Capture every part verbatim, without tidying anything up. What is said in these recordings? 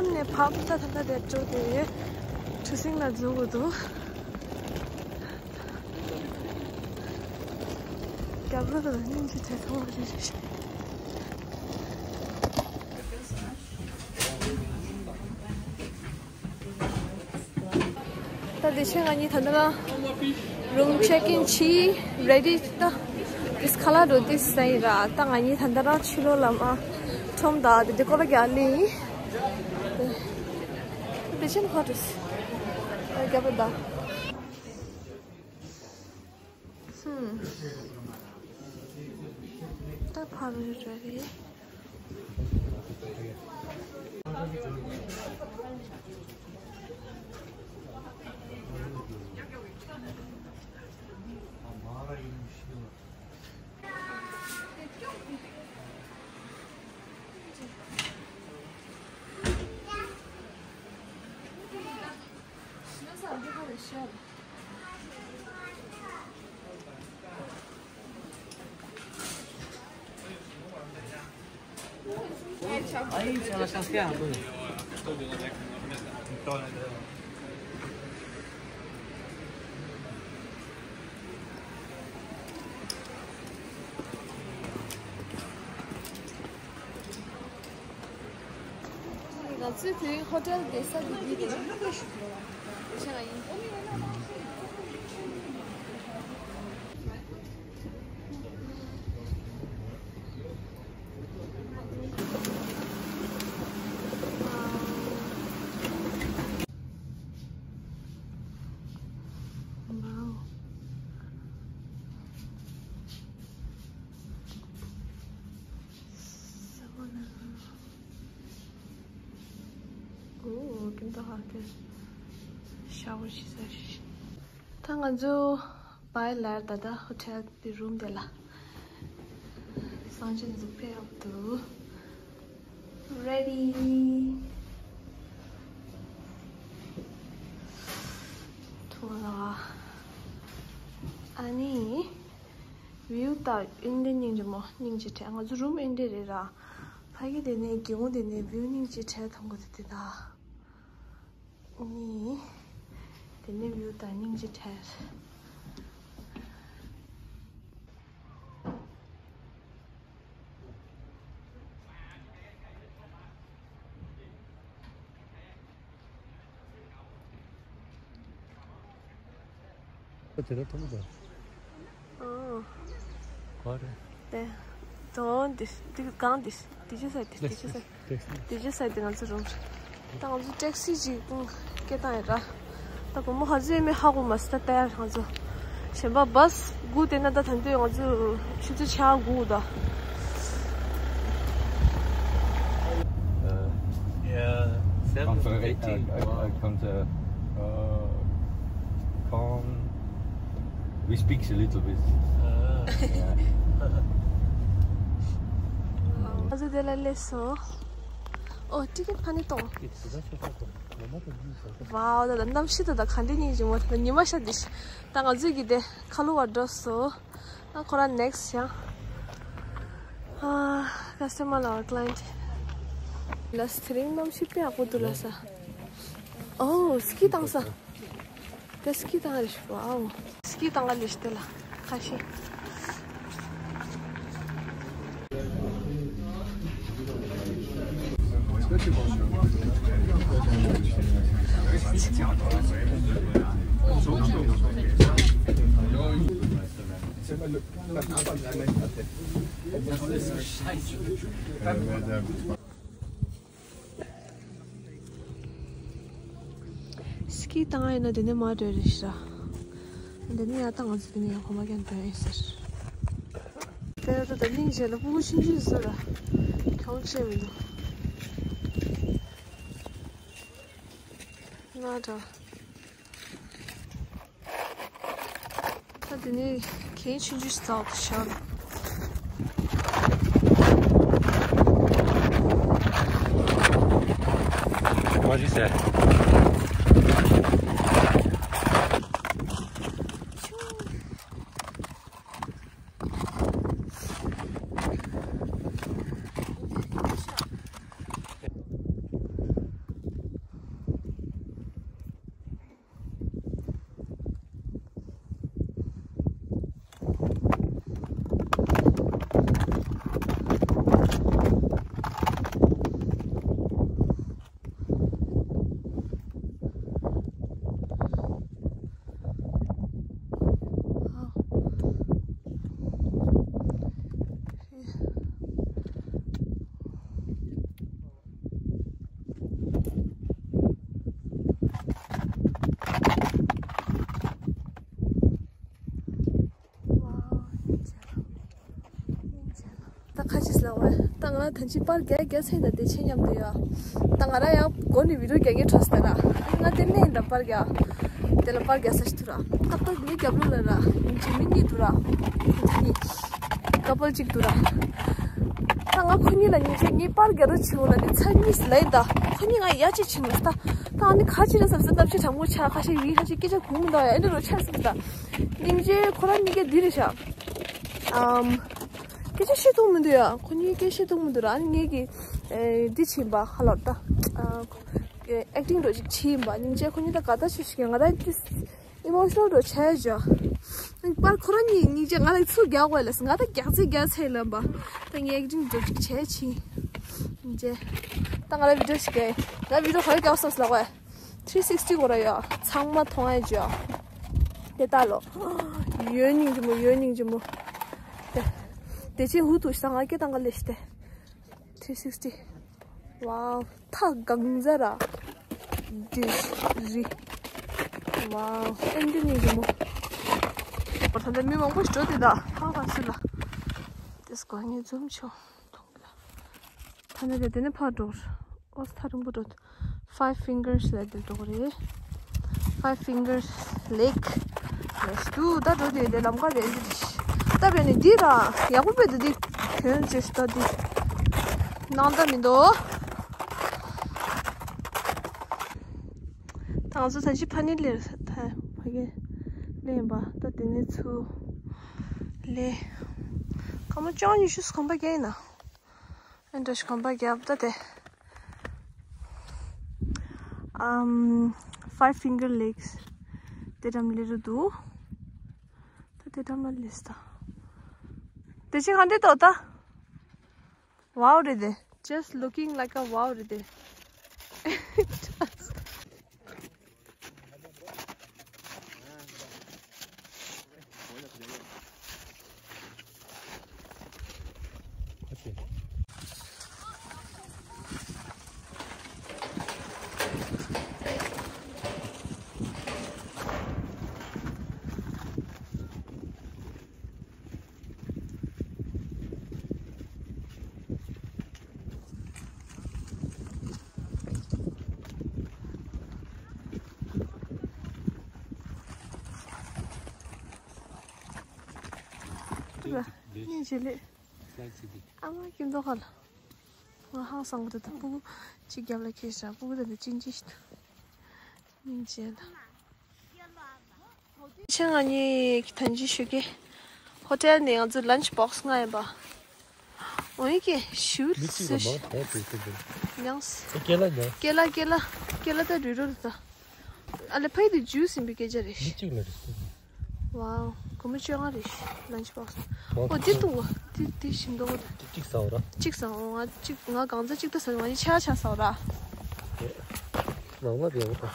ནས་ཕབ་ད་ད་ད་དེ་འགྲོ་དེ་གྲུ་གཟིངས་ལ་འཛུལ་དགོས་འདུག་རྒྱབ་ལོགས་ལ་སྙིང་རྗེ་བྲལ་སོང་བ་རེད། ད་དེ་ཕྱིན་ང་གཉིས་ད་ལྟ་རང་རུམ་ཅེག་ཨིན་བྱས་རེ་ཌི། ད་དེ་ཁ་ལག་འགྲོ་དུས་ཟ་ཡིན་ར། ད་ང་གཉིས་ད་ལྟ་རང་ཕྱི་ལོགས་ལ་མར་ཁྲོམ་ད་དེ་དེ་ཀོ་ལ་རྒྱག་ལེ་ཡིན། དེ་ཕྱིན་ཧོ་ཏུས་རྒྱབ་ལ་ད། ཧུམ། ད་ཕ་རོལ་ར་རེད། ང་ཚོའི་བོད་ཧོ་ཊེལ་བསྡད་ས་འདི་འདི་རེད། འདི་ཆ་ལ་ཡིན། ཨོ། ཀུན་ཏུ་ཧ་ཀེ་ཤ་བོ་ཤི་ས་ཤི། ད་ང་ཚོ་བའི་ལར་ད་ད་ཧོ་ཊེལ་དེ་རུམ་དེ་ལ་སང་ཆེན་འཛུགས་ཕེབས་འདུག་རེ་ཌི། ཐུག་ལ། ཨ་ནི། བིའུ་ད་ཨིན་དེ་སྙིང་རྗེ་མོ་སྙིང་རྗེ་བྲལ། ང་ཚོ་རུམ་ཨིན་དེ་རེད་ར། ཕ་གི་དེ་ནས་སྒེའུ་ཁུང་དེ་ནས་བིའུ་སྙིང་རྗེ་བྲལ་མཐོང་གི་འདུག་དེ་ད། ནི། དེ་ནས་བིའུ་ད་སྙིང་རྗེ་བྲལ། ཁོ་དེ་ལ་མཐོང་གི་འདུག་ཨོ། ག་རེ། དེ། དོན་དེ། དེ་གང་དེ། དེ་ཅི་ཟེར་དེ། དེ་ཅི་ཟེར། དེ་ཅི་ཟེར་དེ་ང་ཚོ་རུམ་རེད། ད་ང་ཚོ་ཊེག་སི་ཅིག་སྐད་བཏང་ཡོད་ར། ད་སྒོར་མོ་ག་ཚོད་ཡོད་མེད་ཧ་གོ་མ་སོང་། ད་ལྟ་ཡར་ང་ཚོ་གཞན་པ་བཱས་སྒུག་བསྡད་ན། ད་ད་དུང་ང་ཚོ་ཆུ་ཚོད་ཕྱེད་ཀ་སྒུག་ད། Uh, yeah, seven fifteen. Come to, uh, uh, come. We speak a little bit. Uh. Yeah. ང་ཚོ་དེ་ལ་སླེབས་སོང་། ཨོ། ཊི་ཀེ་ཊི་ཕ་ནི་གཏོང་། ཝའོ། ད་ད་གནམ་གཤིས་ད་ད་ག་འདྲ་སྙིང་རྗེ་མོ། ད་ཉི་མ་ཤར་འདི་ཤི། ད་ང་ཚོའི་གི་དེ་ཁ་ལོ་བ་འགྲོ་སོང་། ཨ། ཁོ་རང་ནེག་སི་ཊི་ཡང་། ཨ། ཀ་སི་ཊ་མར་ལ་ཀ་ལ་ཡེན་ཊི། ལགས། དེ་རིང་གནམ་གཤིས་དཔེ་ཡག་པོ་འདུག་ལགས་སོ། ཨོ། སི་ཀི་བཏང་ས། དེ་སི་ཀི་བཏང་རེད་ཤག་ཨོ། སི་ཀི་བཏང་ག་ལས་ཤི་དེ་ལ་ཁ་ཤས། སི་ཀི་བཏང་ཡིན་ན་དེ་ནས་མར་འགྲོ་རེད་ཤག་དེ་ནས་ཡར་ད་ང་ཚོ་དེ་ནས་ཡར་གོམ་པ་རྒྱག་འགྲོ་ཡིན་ཟེར། དེ་ད་ད་སྙིང་རྗེ་ལ་སྤུ་གུ་ཆུང་ཆུང་བཟོས་ལ་གྱོང་ཆེ་མི་འདུག་ང་འདྲ། ད་དེ་ནས་གན་ཆུང་ཆུང་ཞིག་བཙལ་བ་ཤར། What is that? ད་ཅི་པར་རྒྱག་རྒྱག་ཚེ་ད་དེ་ཆེ་མཉམ་དུ་ཡ། ད་ང་ར་ཡང་སྒོ་ནས་བི་ཌིའོ་རྒྱག་གི་འཕྲོ་སྟེ་ར། ང་དེ་ནས་ད་པར་རྒྱག་དེ་ལ་པར་རྒྱག་ས་ཞིག་ཐུ་ར། ཏག་ཏག་ངའི་རྒྱབ་ལོགས་ལ་ར། ཡིན་གཅིག་མིན་གཉིས་འདུག་ར། ཁོ་གཉིས་ཀ་པལ་གཅིག་འདུག་ར། ད་ང་ཁོ་གཉིས་ལ་ཡིན་གཅིག་ངའི་པར་རྒྱག་རོགས་བྱེད་འོ་ལ་ནི་ཚར་གཉིས་ལ་ཡིན་ད། ཁོ་གཉིས་ང་ཡ་གཅིག་བྱེད་མ་ད། ད་ཨ་ནི་ཁ་ཅིག་ལ་ཟབ་ཟབ་ནབ་ཆེ་དྲང་མོ་ཆ་ཁ་ཤས་ཡིན་ཁ་ཤས་སྐད་ཆ་གོ་མི་འདུག་ཡ། ཨ་ནི་རོ་ཆ་སི་ད། སྙིང་རྗེ་ཁོ་རང་གཉིས་ཀ་འདི་རེད་ཤག་ཨམ། སྐད་ཆ་བཤད་ཐུབ་མི་འདུག་ཡ། ཁོ་གཉིས་སྐད་བཤད་ཐུབ་མི་འདུག་ར། ཨ་ནི་ངས་ཀྱི་ཨེ་འདི་བྱིན་པ་ཧ་ལོར་ད། ཨ་ཨེག་ཊིང་འགྲོ་ཅིག་བྱིན་པ་སྙིང་རྗེ་ཁོ་གཉིས་ད་ག་ད་ཆུ་ཞིག་ང་ད་ཏིས་ཨི་མོ་ཤི་ནལ་འགྲོ་ཆེ་ཇ། པར་ཁོ་རང་གཉིས་སྙིང་རྗེ་ང་ལ་ཚུར་རྒྱག་དགོས་ལ་ང་ད་རྒྱག་ཚེ་རྒྱག་ཚེ་ལམ་པ། ད་ངས་ཨེག་ཊིང་འགྲོ་ཅིག་བྱས་ཕྱིན། སྙིང་རྗེ། ད་ང་ལ་བི་ཌིའོ་ཞིག་གས། ང་བི་ཌིའོ་ག་རེ་རྒྱག་སོང་ལ་བས། ཐི་རི་སིག་སི་ཊི་གོ་ར་ཡ། ཚང་མ་མཐོང་ཡ་ཇ། དེ་ལྟ་ལོ། ཡོད་སྙིང་རྗེ་མོ་ཡོད་སྙིང་རྗེ་མོ། དེ་དེ་ཆེ་ཧུ་ཐུ་ཤ་ང་སྐད་བཏང་ག་ལེ་ཤི་དེ། ཐི་རི་སིག་སི་ཊི། ཝའོ། ཐག་གང་ཟ་ར། དི་རི། ཝའོ། ཨེ་འདི་སྙིང་རྗེ་མོ། ད་ལྟ་མི་མང་པོ་ཞིག་འགྲོ་དེ་ད་ཧ་ག་སི་ལ། དེ་སྐོར་ངས་འཛུམ་ཆུང་། ཐ་ན་དེ་དེ་ནས་ཕར་འགྲོ། ཨོ་ཐག་རིང་པོ་འགྲོ། Five Fingers ལ་དེ་འགྲོ་གི་རེད། Five Fingers Lake ལ་ཞུ་ད་འགྲོ་དེ་དེ་ལམ་ཁ་དེ་འདི་རེད། ད་བས་ནི་འདི་ར་ཡག་པོ་བས་དེ་འདི་གྱོན་ཅེས་ད་འདི་ནང་ད་མི་འདུག་ད་ང་ཚོ་ད་ཅི་ཕ་ནི་ལེར་ད་ཕ་གི་ལེན་པ་ད་དེ་ནས་ཚུར་ལེ། ཁ་མོ་ཅང་ཉི་ཤུ་སུ་གོམ་པ་རྒྱག་ཡིན་ན། ཨེ་འདྲ་ཞིག་གོམ་པ་རྒྱབ་ད་དེ། ཨམ། Five Finger Lakes དེ་འགྲམ་ལེ་རུ་འདུག་ད་དེ་འགྲམ་ལ་ལེ་སི་ད། དེ་ཅི་ག་འདྲེ་ཏོ་ད། ཝའོ་རེད་དེ། Just looking like a wow རེད་དེ། སྙིང་རྗེ་ལེ། ཨ་མ་ཁྱིམ་ཐོག་ཁ་ལ། ང་ཧང་སང་གི་འདུག་ད་སྤུ་གུ་གཅིག་རྒྱབ་ལ་འཁྱེར་བཞག་སྤུ་གུ་དེ་འདྲ་ཅིང་ཅིང་ཞིག་འདུག་སྙིང་རྗེ་ལ། ཆེ་ང་གཉིས་ཀྱི་ཐན་ཅི་ཞུ་གི་ཧོ་ཊེལ་ནས་ང་ཚོ་ལན་ཆི་བོག་སི་མངགས་ཡིན་པ། འོ་ཡིན་གྱི་ཞུ་མི་གཅིག་ལ་སུ་མང་དྲགས་འདུག་ཟེར་འདུག་མྱངས། ཨེ་སྐེ་ལ་ཉ། སྐེ་ལ་སྐེ་ལ་སྐེ་ལ་ད་རུ་རུ་ད། ཨ་ལེ་ཕ་ཡི་དེ་ཇུས་ཡིན་པའི་སྐད་ཆ་རེད། མི་གཅིག་ལ་རེད་ཟེར་འདུག་ཝའོ། སྒོར་མོ་བཅོ་ལྔ་རེད། ལན་ཆི་བོག་སི། ཝའོ། འོ་དེ་འདུག་བ། དེ་དེ་ཞིམ་འདུག་བ་ད། གཅིག་གཅིག་ཟ་འོ་ར། གཅིག་ཟ་འོ། ང་གཅིག་ང་གང་ཚ་གཅིག་ད་ཟ་ང་གཉིས་ཆ་ཆ་ཟ་འོ་ར། ནང་ལ་བསྡད་འོ་ད།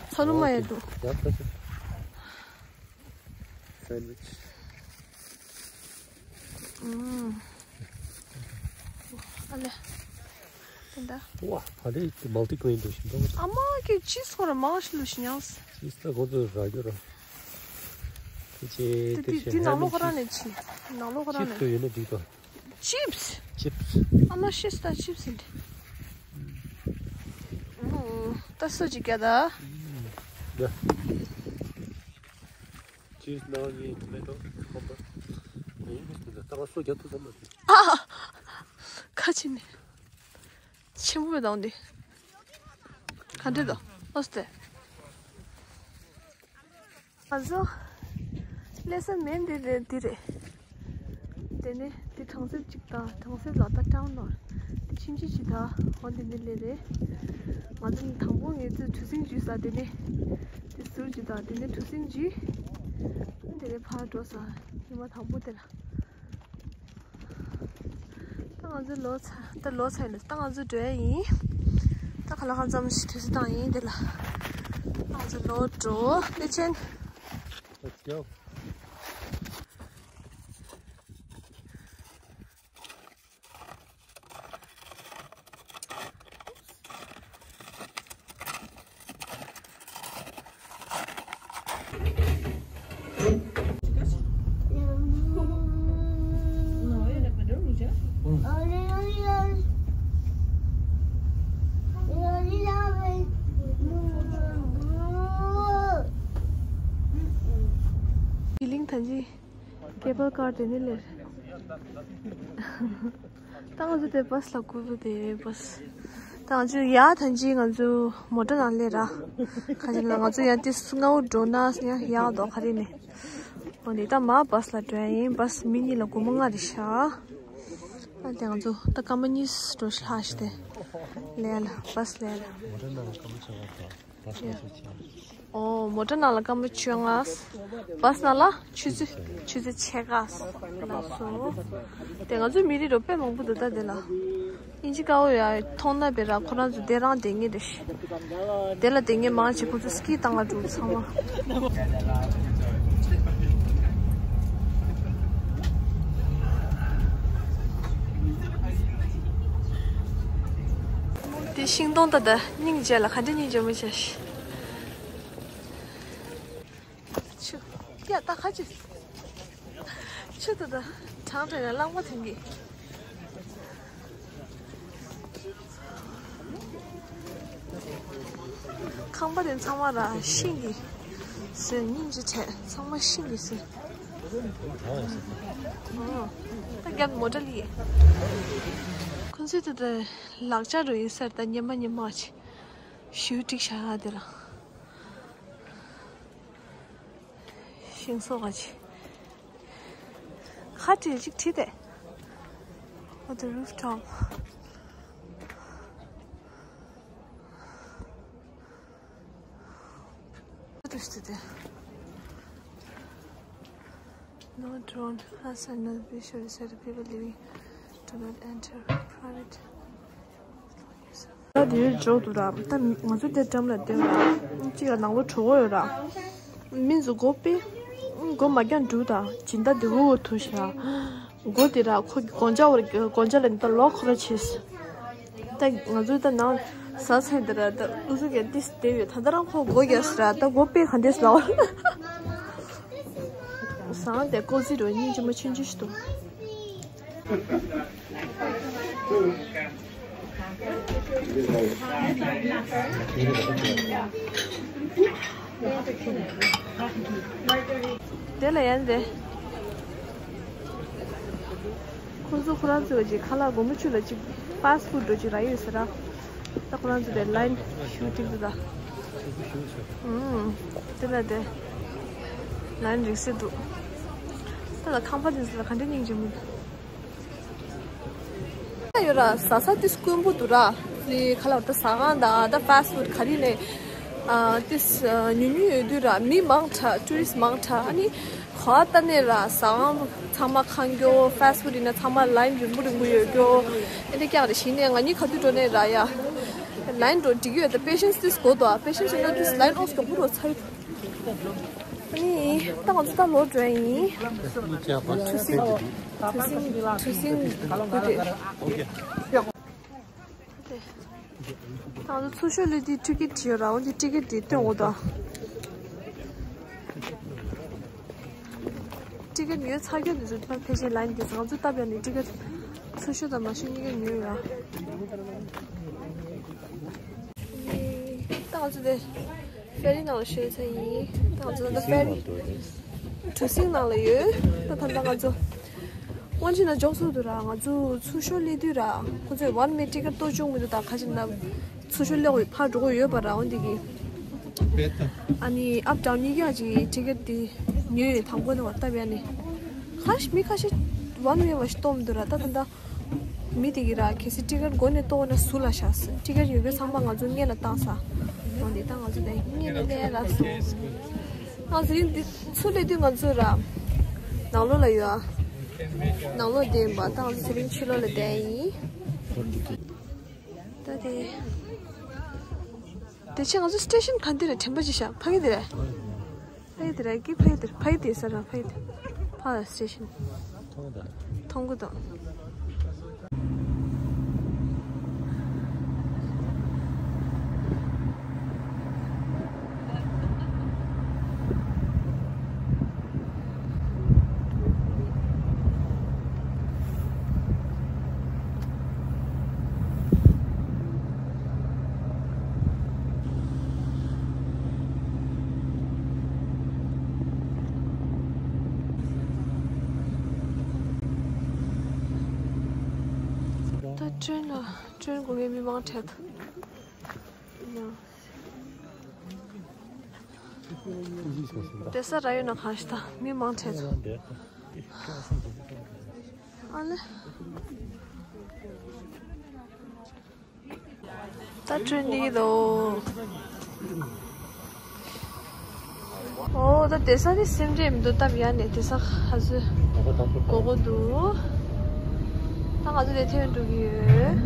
ཚ་ལུ་མ་ཡ་འདུག་ཡག་ད་ཆ། སེན་ཝིཆ། ཨུམ། ཨ་ལེ། དེ་འདྲ། ཝ། ཕ་ལེ་མལ་ཊི་གྷི་རེན་འདུག་ཞིམ་འདུག་ཨ་མ་གི་ཅིས་ཁོ་ར་མང་ཤི་ལུ་ཞི་ཉངས། ཅིས་ད་ཁོ་ཚོ་ར་རྒྱུ་ར། དེ་ཅི་དེ་དེ་དེ་ཅི་དེ་ནང་ལོགས་ཁོ་ར་ནས་ཅི། ནང་ལོགས་ཁོ་ར་ཅིས་ནས་ཁོ་ཡོད་ན་འགྲིག་ད། ཅིབས། ཅིབས། ཨ་མ་ཤི་སི་ད་ཅིབས་ཡིན། ཨོ། ད་སུ་ཅིག་རྒྱག་ད། ཡ། ཅིས་ནང་ནས་ཊོ་མེ་ཊོ་ཁོམ་པ། ཨ་ཡིན་མི་སྲིད་ད་ང་སོ་རྒྱག་ཐུབ་ས་མ་རེད། ཨ། ཁ་ཕྱེ་ནས། ཆེན་པོ་བཏང་དེ། ག་འདྲ་དང་ཨོ་སྟེ། ང་ཚོ་སླེབས་ས་མེད་འདི་རེད་འདི་རེད། དེ་ནས་འདི་གྲོང་གསེབ་ཅིག་དང་གྲོང་གསེབ་ལ་ད་ཊའུན་ནོར་འདི་ཕྱིན་ཅི་ཅི་ད་འོ་འདི་འདི་ལས་རེད། ང་ཚོ་དང་པོ་ངེད་ཚོས་གྲུ་གཟིངས་འཇུས་ས་དེ་ནས་འདི་ཟུར་འཇུས་དང་དེ་ནས་གྲུ་གཟིངས་འཇུས། དེ་ནས་ཕར་འགྲོ་ས་ཉི་མ་དང་པོ་དེ་ལ། ད་ང་ཚོ་ལོ་ཚ་ད་ལོ་ཚ་ཡིན་ད་ང་ཚོ་འགྲོ་ཡ་ཡིན། ད་ཁ་ལག་ཁ་ཙམ་ཞིག་དུས་ཚོད་བཏང་ཡིན་དེ་ལ། ང་ཚོ་ལོ་འགྲོ་ལེ་ཆེན། Let's go. ཅི། ཀེ་བལ་ཀར་དེ་ནི་ལེར། ད་ང་ཚོ་དེ་བྷས་ལ་སྒུག་དེ་བྷས། ད་ང་ཚོ་ཡར་ཐོན་ཅི་ང་ཚོ་མོ་ཊ་ནང་སླེབས་ར། ཁ་ཅིག་ལ་ང་ཚོ་ཡར་དེ་སྔ་བོ་འགྲོ་ན་ཡང་ཡག་འདུག་ག་རེ་ནི། འོ་ནི་ད་མར་བྷས་ལ་འགྲོ་ཡ་ཡིན། བྷས་མི་གཉིས་ལ་སྒོར་མོ་ལྔ་རེ་བཞག་ཨ་དེ་ང་ཚོ་ད་སྐར་མ་གཉིས་འགྲོ་ཤི་ལྷག་ཤི་དེ། ལས་ལ་བྷས་ལས་ལ། མོ་ཊ་ནང་ལ་སྐར་མ་བཅོ་ལྔ་རེད། ཨོ། མོ་ཊ་ནང་ལ་སྐར་མ་བཅོ་ལྔ། བྷས་ནང་ལ་ཆུ་ཚོད་ཆུ་ཚོད་ཕྱེད་ཀ་ལ་སོང་། དེ་ང་ཚོའི་མི་རིགས་རོ་དཔེ་མང་པོ་འདུག་ད་དེ་ལ། དབྱིན་ཇི་དཀར་པོ་ཡ་མཐོང་ན་བེ་ར་ཁོ་རང་ཚོ་དེ་རང་བསྡད་ངེས་རེད། དེ་ལ་བསྡད་ངེས་མང་ཆེ་ཁོ་ཚོ་སི་ཀི་བཏང་ལ་འགྲོ་ཚང་མ། དེ་ཤིང་སྡོང་ད་ད་སྙིང་རྗེ་ལ་ག་འདྲ་སྙིང་རྗེ་མོ་བྱས་ཤི། ཆུ། ཡ་ད་ཁ་ཆུ། ཆུ་ད་ད་གྲང་དྲགས་ན་རླངས་པ་ཐོན་གི། ཁང་པ་དེ་ཚང་མ་ར་ཤིང་གི་ཟེར། སྙིང་རྗེ་བྱས་ཚང་མ་ཤིང་གི་ཟེར། ཨོ། ད་རྒྱབ་མོ་ཊ་ལི། ཁོང་ཚོས་ད་ད་ལག་ཆ་རུ་ཡིན་ཟེར། ད་ཉི་མ་ཉི་མ་ཆེ་ཞུ་ཏིག་ཤ་དེ་ར། ཤིང་སོགས་ཀྱི་ཁ་བྲལ་ཅིག་བྲིས་ཏེ། On the rooftop. What is today? No drone. As I know, be sure to say the people living do not enter private. ད་དེ་འཇོག་འདུག་ར། ད་ང་ཚོ་དེ་འགྲམ་ལ་སྡོད་ར། གཅིག་ལ་ནང་ལོགས་འགྲོ་གི་ཡོད་ར། མི་ཚོ་སྒོ་ཕྱེ། སྒོ་མ་བརྒྱབ་འགྲོ་ད། སྦྱིན་བདག་དེ་འུ་འུ་ཐུག་ཤག་སྒོ་དེ་ར་ཁོ་གི་སྒོ་ལྕགས་བར་སྒོ་ལྕགས་ལ་ད་ལོག་ཁོ་ར་བྱས། ད་ང་ཚོ་ད་ནང་ཟ་ཚར་དེ་ར། ད་ཨུ་ཚུགས་ཀྱིས་ཏིས་བསྡད་ཡོད། ད་ད་རང་ཁོ་སྒོ་རྒྱག་ཟེར་ར། ད་སྒོ་ཕྱེ་ག་འདྲས་ལོག་ཟངས་དེ་ཀོ་ཟི་རོ་སྙིང་རྗེ་མོ་ཆུང་ཆུང་ཞིག་འདུག་དེ་ལ་ཡན་དེ། ཁོ་ཚོ་ཁོ་རང་ཚོའི་ཅིག་ཁ་ལག་སྒོར་མོ་བཅུ་ལ་ཅིག་ཕཱ་སི་ཊི་ཕུཌ་འདྲ་ཅིག་རག་ཡོད་ཟེར་ར། ད་ཁོ་རང་ཚོ་དེ་ལའིན་ཞུ་ཏིག་ཏུ་ད། ཨུམ། དེ་ལ་དེ་ལའིན་རིང་སེ་འདུག་ད་ལ་ཁང་པ་དེ་ཚོ་ལ་ག་འདྲ་སྙིང་རྗེ་མོ་འདུག་ཡོད་ར། ཟ་ས་ཏིས་དཀོན་པོ་འདུག་ར། ཏི་ཁ་ལག་ད་ཟ་ཁང་དང་ད་ཕཱ་སི་ཊི་ཕུཌ་ག་རེ་ནས་ཨ་ཏིས་ཉུང་ཉུང་ཡོད་དུས་ར། མི་མང་དྲགས། ཊུ་རི་སི་ཊི་མང་དྲགས། ཨ་ནི་ག་ལྟར་ནས་ར་ཟ་ཁང་ཚང་མ་ཁང་སྐྱོ། ཕཱ་སི་ཊི་ཕུཌ་ཡིན་ན་ཚང་མ་ལའིན་རིང་པོ་རིང་པོ་ཡོད་སྐྱོ། ཨེ་འདྲ་ཀྱག་རེད། གཞི་ནས་ང་གཉིས་ག་དུས་འགྲོ་ནས་ར་ཡ་ལའིན་འགྲོ་འགྲིག་གི་ཡོད། ད་པེ་ཤེན་སི་ཏིས་དགོས་འདུག་ཨ་པེ་ཤེན་སི་ཡིན་ན་ཏིས་ལའིན་ཨོ་མགྱོགས་པོ་འགྲོ་ཚར་ཡོད། ཨ་ནི་ད་ང་ཚོ་ད་ལོག་འགྲོ་ཡ་ཡིན། གྲུ་གཟིངས་གྲུ་གཟིངས་གྲུ་གཟིངས་དགོས་རེད། ད་ང་ཚོ་ཚུར་ཤོག་སླེབས་དུས་ཊི་ཀེ་ཊི་བྲིས་ཡོད་ར། འོ་འདི་ཊི་ཀེ་ཊི་དེ་སྟོན་འོ་ད། ཊི་ཀེ་ཊི་ཉོས་ཚར་རྒྱུ་འདི་ཚོ་ཕལ་ཆེར་ལའིན་འདི་ཚོ། ང་ཚོ་སྟབས་ཡག་ནས་ཊི་ཀེ་ཊི་ཚུར་ཤོག་དང་མར་ཤོག་གཉིས་ཀ་ཉོས་ཡོད་ར། ད་ང་ཚོ་དེ་ཕེ་རི་ནང་ལ་ཤོད་ཚར་ཡིན། ད་ང་ཚོ་ད་ཕེ་རི་གྲུ་གཟིངས་ནང་ལ་ཡོད། ད་ད་ལྟ་ང་ཚོ་དབང་ཆེན་ན་འཇོག་ཚར་འདུག་ར། ང་ཚོ་ཚུར་ཤོག་སླེབས་དུས་ར། ཁོ་ཚོས་ཝན་ཝེ་ཊི་ཀེ་ཊི་གཏོང་བཅུག་མི་འདུག་ད་ཁ་ཅིག་ན་ཚུར་ཤོག་སླེབས་དགོས་ཕར་འགྲོ་དགོས་ཡོད་པ་ར། འོ་འདི་གི་ཨ་ནི་ཨབ་ཌའོན་གཉིས་ཀ་ཅིག་ཊི་ཀེ་ཊི་དེ་ཉོས་ཡོད། དང་པོ་ནས་བ་སྟབས་ཡག་ནས་ཁ་ཤས་མི་ཁ་ཤས་ཝན་ཝེ་བ་ཞིག་གཏོང་མི་འདུག་ར། ད་ད་ད། མི་དེ་གིས་ར་གལ་སྲིད་ཊི་ཀེ་ཊི་མགོ་ནས་གཏོང་ན་ཟུར་ལ་བཞག་ཟེར། ཊི་ཀེ་ཊི་ཡོད་མཁན་ཚང་མ་ང་ཚོ་སྔོན་ལ་བཏང་ས། འོ་འདི་ད་ང་ཚོ་དེ་སྔོན་ལ་སླེབས་ར་སོང་། ང་ཚོ་ཡིན་འདི་ཚུར་སླེབས་དུས་ང་ཚོ་ར་ནང་ལོགས་ལ་ཡོད་ཨ། ནང་ལོགས་བསྡད་ཡིན་པ། ད་ང་ཚོ་དེ་རིང་ཕྱི་ལོགས་ལ་བསྡད་ཡིན། ད་དེ། དེ་ཕྱིན་ང་ཚོ་སི་ཊེ་ཤན་ག་འདི་རེད། དྲན་པ་ཅིག་བཞག་ཕ་གི་འདི་རེད། ཕ་གི་དེ་ར་ཀི་ཕ་གི་དེ་ཕ་གི་དེ་ས་ར་ཕ་གི་དེ་ཕ་ལ་སི་ཊེ་ཤན་མཐོང་གི་འདུག་ཊེན་ལ་ཊེན་སྒུག་མཁན་མི་མང་འཕྲད་འདུག་དེ་ས་ར་ཡོད་ན་གང་ཞིག་ད་མི་མང་འཕྲད་འདུག་ཨ་ལེ། ད་ཊེན་འདི་གི་དོ། ཨོ་ད་དེ་ས་དེ་སེམས་ཁྲལ་མི་འདུག་སྟབས་ཡག་ནས་དེ་ས་ཧ་ཟོས་གོ་གོ་འདུག་ད་ང་ཚོ་དེ་ཐོན་འགྲོ་གི་ཡོད།